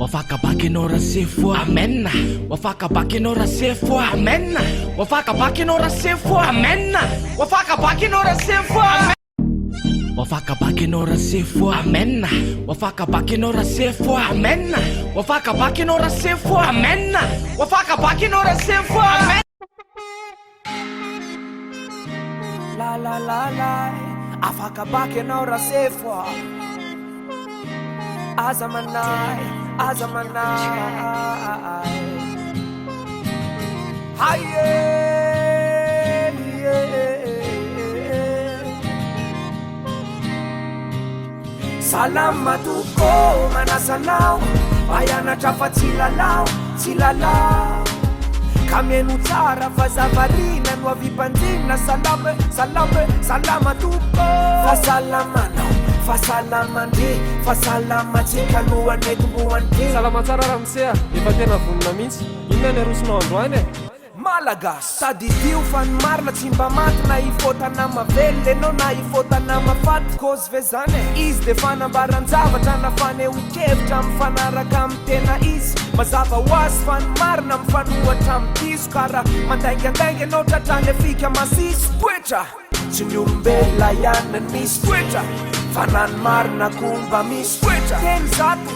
Ho afaka baka ianao Rasefo a! Amen! Ho afaka baka ianao Rasefo a! Amen! Ho afaka baka ianao Rasefo a! Amen! Ho afaka baka ianao Rasefo a! Amen! Ho afaka baka ianao Rasefo a! Amen! Ho afaka baka ianao Rasefo a! Amen! Ho afaka baka ianao Rasefo a! Amen! Ho afaka baka ianao Rasefo a! Amen! La la la la Afaka baka ianao Rasefo a Aza manahy, aza manahy Haie Salama tompoko, manasa anao mba hianatra fa tsy lalao, tsy lalao Ka mihaino tsara fa zavariana no avy mpanjina Salama e, salama e, salama tompoko Fahasalamanao, fahasalaman-dry, fahasalamantsika alohan'ny hitomboan'ny Salama tsara ramose a! Efa tena vonona mihitsy. Inona ny arosonao androany e? Malagasy, tadidio fa ny marina tsy mba maty na hifota nama velona enao na hifota nama faty, cause ve zany e? Izy de fanambaran-javatra na fanehoan-kevitra mifanaraka amin'ny tena izy, mazava ho azy fa ny marina mifanohatra amin'ny diso ka raha mandaingandainga enao tratran'ny afika masiso toetra. Tsy ny olombelona ihany no misy toetra Fa na ny marina koa mba misy toetra Teny zato,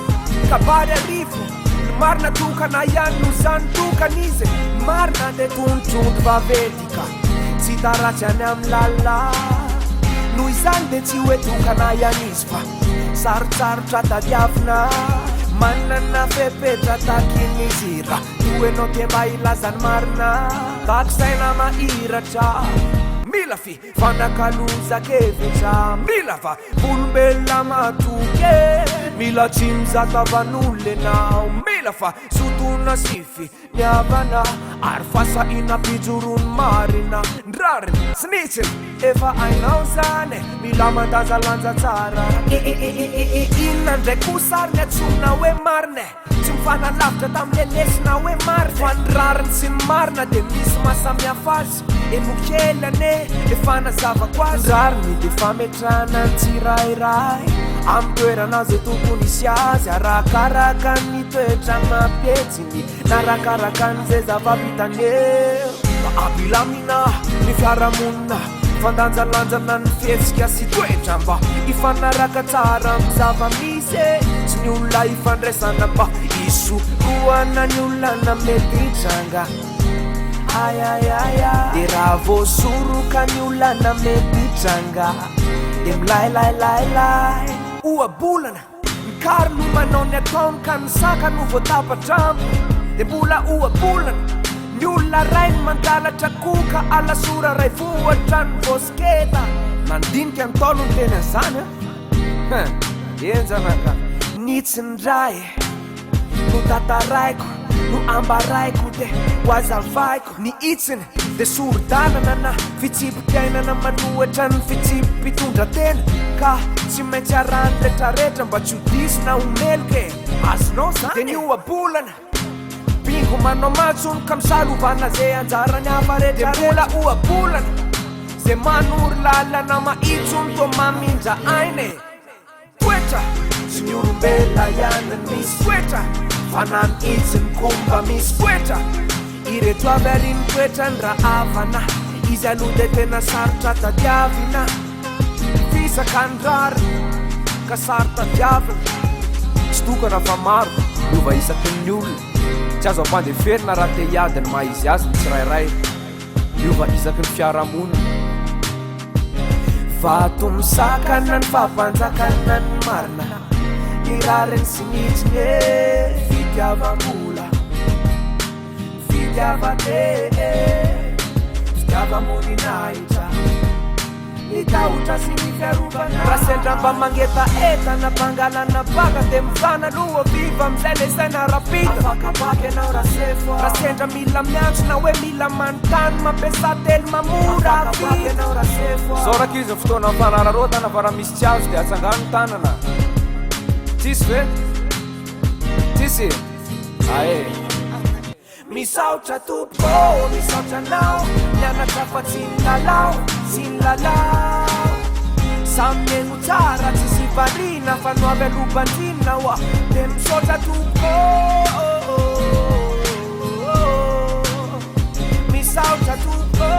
kabary arivo Ny marina tokana ihany no zany tokana izy Ny marina dia tongotr'ondry vaventy ka Tsy hita ratsy any amin'ny lalina Noho izany dia tsy hoe tokana ihany izy fa Sarotsarotra tadiavina Manana fepetra takin'izy Raha toa enao te mba hilaza ny marina Vaky saina mahiratra Mila fifanakalozan-kevitra Mila va olombelona matoky e Mila tsy mizaka van'olona enao Mila fa zotoana sy finiavana Ary fahasahiana ampijoro ny marina Ny rariny sy ny hitsiny efa hainao zany e Mila mandanjalanja tsara Inona ndray kosa ary ny antsoina hoe marina e Tsy mifanalavitra tamin'ilay lesona hoe marina fa ny rariny sy ny marina dia misy mahasamihafa azy. Henoy kely anie le fanazavako azy. Ny rariny dia fametrahana ny tsirairay amin'ny toerana izay tokony hisy azy arakaraka ny toetra amam-pihetsiny na arakaraka an'izay zava-bitany eo. Mba hampilamina ny fiarahamonina, fandanjalanjana ny fihetsika sy toetra mba hifanaraka tsara amin'ny zava-misy e! Tsy ny olona ifandraisana mba hisorohana ny olana mety hitranga. Ay ay ay ay. Dia raha voasoroka ny olana mety hitranga dia milay lay lay lay. Ohabolana. Ny kary no manao ny ataony ka ny saka no voatapa-drambo Dia mbola ohabolana Ny olona rainy mangalatra koka Alasora ray vohatra ny voasiketa Nandinika ny Ntaolo niteny an'izany an! Hein! Henjana ka! Ny tsindray no tantaraiko no ambaraiko dia ho azavaiko Ny hitsiny dia sori-dalana na fitsipi-piainana manohitra ny fitsipi-pitondran-tena ka tsy maintsy arahan'ny retraretra mba tsy ho diso na ho meloka e! Azonao zany e! Dia ny ohabolana, bingo manao matso hono ka misalovana ze anjarany hafa retraretra. Dia mbola ohabolana, ze manoro lalana mahitsy hono toa mamindra aina e! Toetra, tsy ny olombelona ihany no misy toetra fa na ny hitsiny koa mba misy toetra. Ireto avy ary ny toetrany rahavana, izy aloha dia tena sarotra tadiavina. Fisaka ny rariny ka saro-tadiavina. Tsy tokana fa maro, miova isaky ny olona. Tsy azo ampandeferina raha te hiady ny maha izy azy ny tsirairay. Miova isaky ny fiarahamonina. Vato misakana ny fampanjakana ny marina, ny rariny sy ny hitsiny e. Fitiavam-bola, fitiavan-tena, fitiavam-boninahitra. Ny tahotra sy ny fiarovana. Raha sendra mba mangetaheta na mpangalana baka dia mivana aloha viva amin'izay le saina rapide. Afaka baka ianao Rasefo a. Raha sendra mila miantso na hoe mila manontany mampiasà telma mora Afaka baka ianao Rasefo a. Zao rankizy ny fotoana fanararaotana fa raha misy tsy azo dia atsangano ny tanana. Tsisy ve? Tsisy? Ae. Misaotra tompoko ô, misaotra anao Nianatra fa tsy nilalao, tsy nilalao Samy mihaino tsara tsisy. variana fa no avy aloha banjinina oa de misaotra tompoko misaotra tompoko.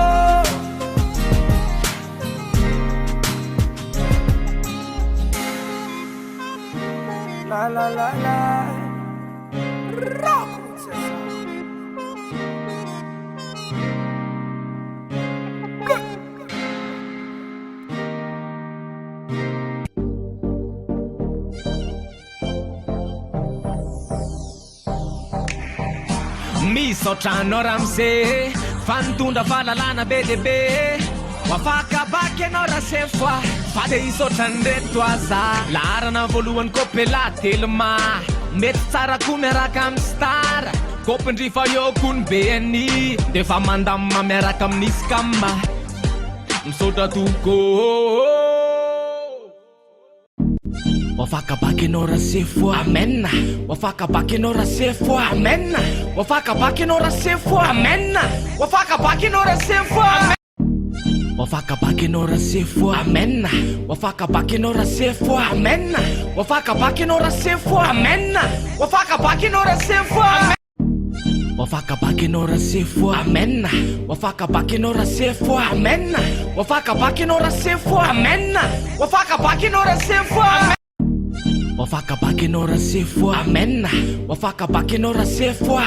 La la la la Rock mihitsy aza. Misaotra anao ramose fa nitondra fahalalana be dia be. Ho afaka bac ianao rasefo a! Fa te hisaotra an'ireto aza. Laharana voalohany kopela telma. Mety tsara koa miaraka amin'ny star. Kopindry fa eo koa ny BNI. Dia efa mandamina miaraka amin'ny scam. Misaotra tompoko ô! Wafaka bac ianao rasefo a! Amen! Wafaka bac ianao rasefo a! Amen! Wafaka bac ianao rasefo a! Amen! Wafaka bac ianao rasefo a! Wafaka bac ianao rasefo a! Amen! Wafaka bac ianao rasefo a! Amen! Wafaka bac ianao rasefo a! Amen! Wafaka bac ianao rasefo a! Wafaka bac ianao rasefo a! Amen! Wafaka bac ianao rasefo a! Amen! Wafaka bac ianao rasefo a! Amen! Wafaka bac ianao rasefo a! Wafaka bac ianao rasefo a! Amen! Wafaka bac ianao rasefo a!